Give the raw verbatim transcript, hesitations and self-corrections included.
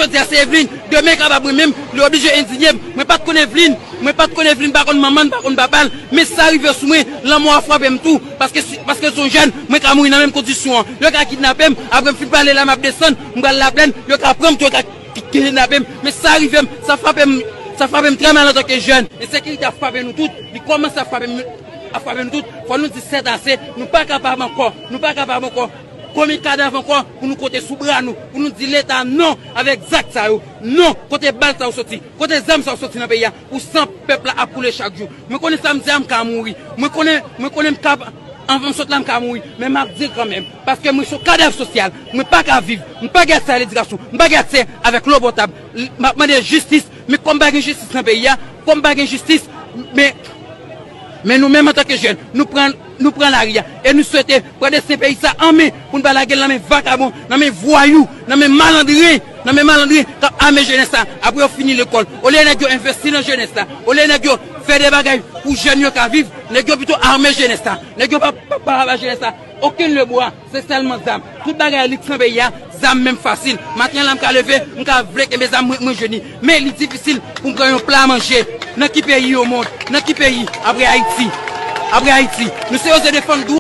Jodi a se Evelyne, demen kapab mwen menm, li oblije endinye m. Mwen pa t konn Evelyne, mwen pa t konn Evelyne, pa konn manman l, pa konn papa l. Men sa rive sou mwen, lanmò a frape m tou. Paske, paske se yon jèn, mwen ka mouri nan menm kondisyon an. Yo ka kidnape m, apre m fin pale la, m ap desann, m pral Laplèn, yo ka pran m tou, yo ka ki- kidnape m. Men sa rive m, sa frape m, sa frape m trè mal antanke jèn. Ensekirite ap frape nou tout, li kòmanse ap frape m, ap frape nou tout. Fò nou di sètase, nou pa kapab ankò, nou pa kapab ankò. Konbyen kadav ankò pou nou konte sou bra nou, pou nou di Leta non avèk zak sa yo? Non, kote bal sa yo soti? Kote zam sa yo soti nan peyi a? Pou san pèp la ap koule chak jou. Mwen konnen sa m di a, m ka mouri. Mwen konnen, mwen konnen m ka, anvan m sot la, m ka mouri. Men m ap di l kanmenm. Paske mwen se yon kadav sosyal. Mwen pa ka viv. M pa gen aksè a ledikasyon. M pa gen aksè avèk lo potab. M ap mande jistis. Men kòm pa gen jistis nan peyi a, kòm pa gen jistis, men Men nou menm antanke jèn, nou pran, nou pran lari a. E nou swete pran desten peyi sa an men pou n pa lage l nan men vakabon, nan men vwayou, nan men malandren, nan men malandren k ap ame jenès la. Apre yo fini lekòl, olye nèg yo envesti nan jenès la, olye nèg yo fè de bagay pou jèn yo ka viv, nèg yo pito ame jenès la. Nèg yo pa, pa, pa ba jenès la okenn lebwa. Se sèlman zam. Tout bagay liks nan peyi a, zam menm fasil. Maten an la m ka leve, m ka vle kenbe zam mwen, mwen jwenn li. Men li difisil pou m pran yon pla manje. Nan ki peyi o mond? Nan ki peyi? Apre Ayiti. Apre Ayiti. Nou se oze defann dwa.